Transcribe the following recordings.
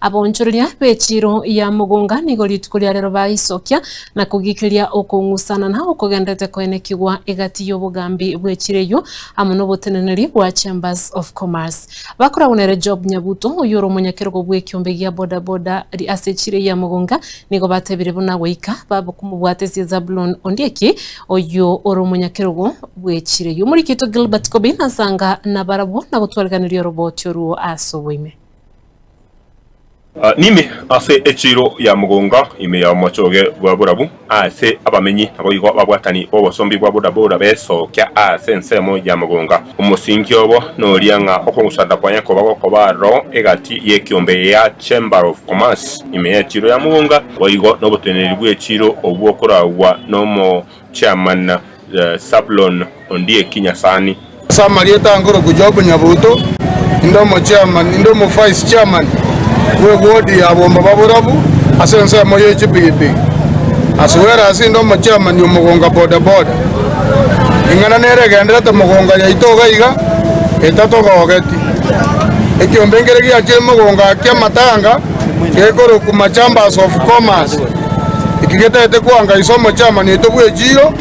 Abaonchoreria b'echiiro ya Mogonga nigo rituko ria rero baisokia na kogikeria okong'usanana okogenderete koenekigwa egati y'obogambi bw'echiiro eyio amo noboteneneri bwa Chambers of Commerce. Bakoragwa nere Job Nyabuto oyio ore omonyakerogo bw'ekiombe gia boda boda ase echiiro ya Mogonga nigo batebire buna goika bakomobwatesie Zabulon Ondieki oyio ore omonyakerogo bw'echiiro eyio. Omoriki oito Gilbert Kobi nasanga nabarabwo na gotwariganeria oroboti orwo ase oboime. Nime ase echiiro ya Mugunga ime ya omochoge bwa borabu, aase abamenyi naboigo ababwatani b'obosombi bwa bodaboda besokia ase ensemo ya Mugunga. Omosingi obo noria ng'a okong'usana kwanye koba gokoba aroro egati y'ekiombe ya Chamber of Commerce ime y'echiiro ya Mugunga, boigo noboteneneri bw'echiiro obwo okoragwa nomochairman Zablon Ondieki Nyasani. Ase amarieta ankorokwa Job Nyabuto, inde omochairman, inde omovice chairman bw'eward ya Bomba Baborabu ase ensemo ye chipigipigi, as well as inde omochairman o Mogonga boda boda. Ing'ana nere egenderete Mogonga yaito iga iga etatogogeti. Ekiombe nkere giachire Mogonga ki'amatanga gekorokwa Machambers of Commerce. Eki getaete koangaisa omochairman oito bw'echiiro,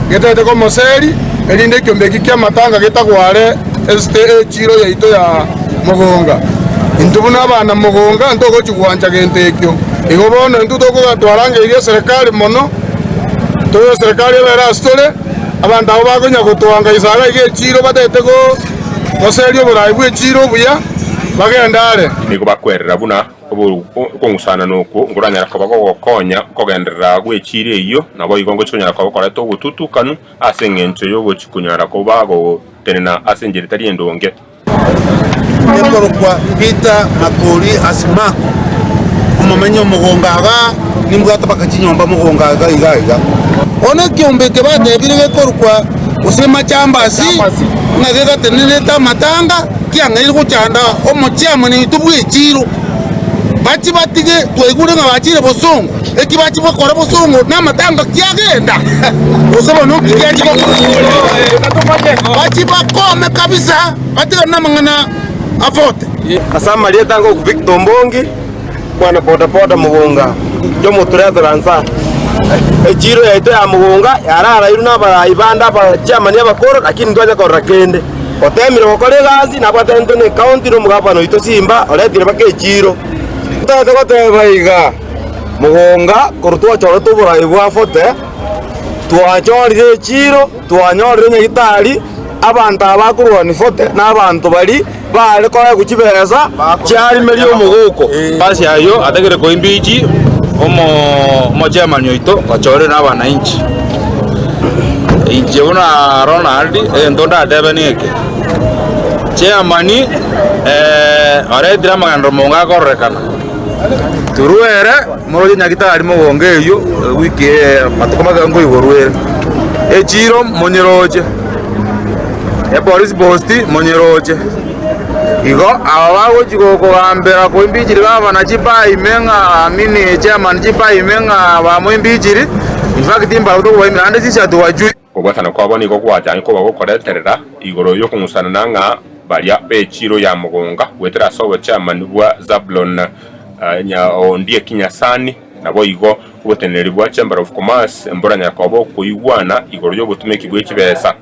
getaete komoseri, erinde ekiombe eki ki'amatanga getagware esite echiiro yaito ya mogonga. Intwe buna abana mogonga ntogochia gwancha gento ekio. Igo bono intwe tokoga twarangeirie eserekari mono, tobe eserekari ebere ase tore, abanto abwo bakonya gotoangaisa iga iga echiiro bataete goseria oboraai bw'echiiro obuya, bagende are. Nigo bakwerera buna Okong'usanana okwo nkoranyare koba gogokonya kogenderera gw'echiira eyio, naboigo ngochia konyara koba koreta obotutukanu ase engencho y'ogochia konyara koba gotenena ase enchera etari endonge. Nikorokwa Peter Makori Asimako, omomenyi omogongo igaa, nimbwate mpaka chinyomba mogongo iga iga iga. Bono ekiombe eke batebire gekorokwa gose Machambasi, ng'a gegatenenerete amatanga, kiang'aire gochanda omochiamani oito bw'echiiro. Bachie batige, twaigure ng'a bachire bosongo, eki bachia gokora bosongo namatanga kiagenda, gose bono nki giachia gokora? Bachie bakome kabisa, batigane namang'ana a forte. Ase amarieta ngoku Victor Ombongi, mwana boda boda Mugunga, inche omoturetora nsa. Echiro yaito ya Mugunga yararairwe na abarai bande abachairman abakoro lakini ntwanya korora kende. Otemire gokora egasi nabwatanetwe ne county na omogabana oito Simba oretire mpaka echiro. Ntagete goteba iga, Mugunga korwa twachorete oborai bwa forte, twachorire echiro, twanyorire nyagitari, abanto aba bakorwania forte na abanto baria baare koegwa chibesa chiarimeria omogoko. Ase ayio atagere koimbichi omochairman oito ochorire na abananchi. Inche buna Ronald egento ndatebe neke, chairman oretire amagenderero mogongo akororekana, torwere moroche nyagitari mogongo eyio ewiki eye amatuko make nkoiborwa ere, echiro monyeroche. Epolice post monyeroche. Igo aba bagochi kogambera koimbichiri gavana chipaime ng'a I mean chairman chipaime ng'a bamoimbichiri, in fact mbarabwo tokobaimera naende sisi hatuwajui. Kobwatana kwabo nigo gwachangire koba gokoreterera igoro y'okong'usanana ng'a baria b'echiiro ya mogonga goetera ase obochairman bwa Zablon Ondieki Nyasani, naboigo oboteneneri bwa Chamber of Commerce mboranyare koba okoigwana igoro y'obotumeki bwe chibesa.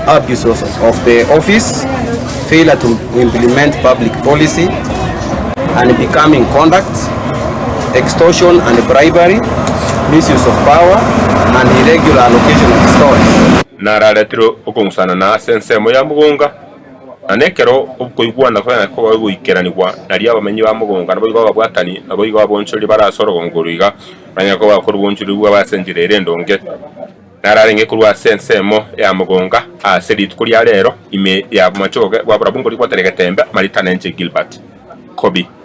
Abuse of the office, failure to implement public policy, unbecoming conduct, extortion and bribery, misuse of power, and irregular allocation of stores. Nararetire okong'usanana ase ensemo ya mogonga, na nekero okoigwana kwanyare koba goikeranigwa, nario abamenyi ba mogonga naboigo ababwatani, naboigo abonchoreri bare ase orogongo oro iga, banyare koba bakora obonchoreri bwabo ase enchera ere endonge. Nararenge korwa ase ensemo ya mogonga ase rituko ria rero, ime ya bomachoge bwa barabwo nkori gwatera egetembe, Marita na inche Gilbert. Kobi.